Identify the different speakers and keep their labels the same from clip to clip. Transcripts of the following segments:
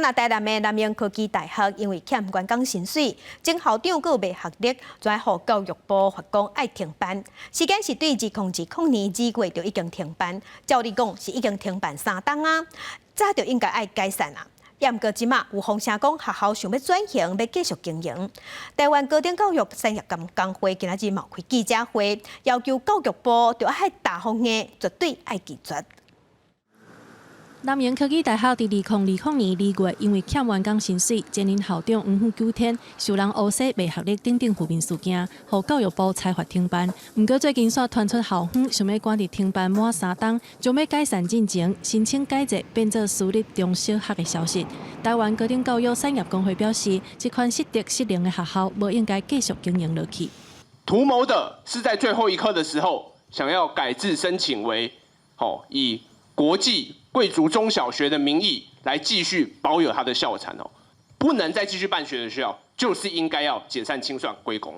Speaker 1: 若台南的南榮科技大學因為欠員工薪水，前校長閣袂學歷，就予教育部罰講愛停辦。時間是對2020年2月就已經停辦，照理講是已經停辦3冬啊，早就應該愛解散啊。毋過這馬有風聲講學校想欲轉型，欲繼續經營。台灣高等教育產業工會今仔日嘛開記者會，要求教育部著愛大風硬，絕對愛拒絕。
Speaker 2: 南榮科技大學佇2020年2月，因為欠員工薪水，前任校長黃久天受人烏洗袂學歷等等負面事件，予教育部裁罰停辦。毋過最近煞傳出校方想欲趕佇停辦滿3冬，將欲解散進前申請改制變做私立中小學的消息。台灣高等教育產業工會表示，這款失德失能的學校無應該繼續經營落去。
Speaker 3: 圖謀的是在最後一刻的時候，想要改制申請為，以國際貴族中小學的名義來繼續保有他的校產哦，不能再繼續辦學的學校，就是應該要解散清算歸公，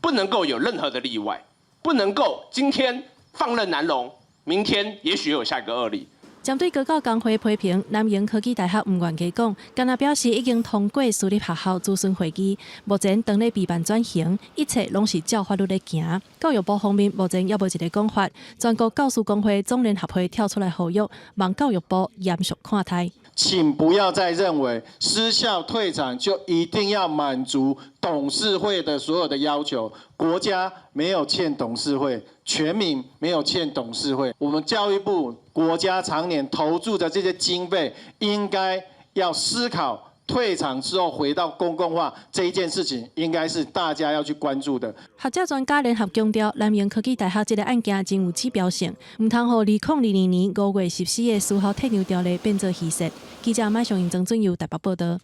Speaker 3: 不能夠有任何的例外，不能夠今天放任南榮，明天也許有下一個惡例。
Speaker 2: 針對高教工會批評，南榮科技大學毋願加講，干焦表示已經通過私立學校諮詢會議，目前當咧備辦轉型，一切攏是照法律咧行。教育部方面目前猶無一个講法，全國教師工會總聯合會跳出來呼籲，望教育部嚴肅看待。
Speaker 4: 請不要再認為私校退場就一定要滿足董事會的所有的要求。國家沒有欠董事會，全民沒有欠董事會。我們教育部國家常年投注的這些經費，應該要思考退場之後回到公共化這一件事情，應該是大家要去關注的。
Speaker 2: 學者專家聯合強調，南榮科技大學這个案件真有指標性，毋通予2022年5月實施的私校退場條例變做虛設。記者馬上用曾俊佑台北報道。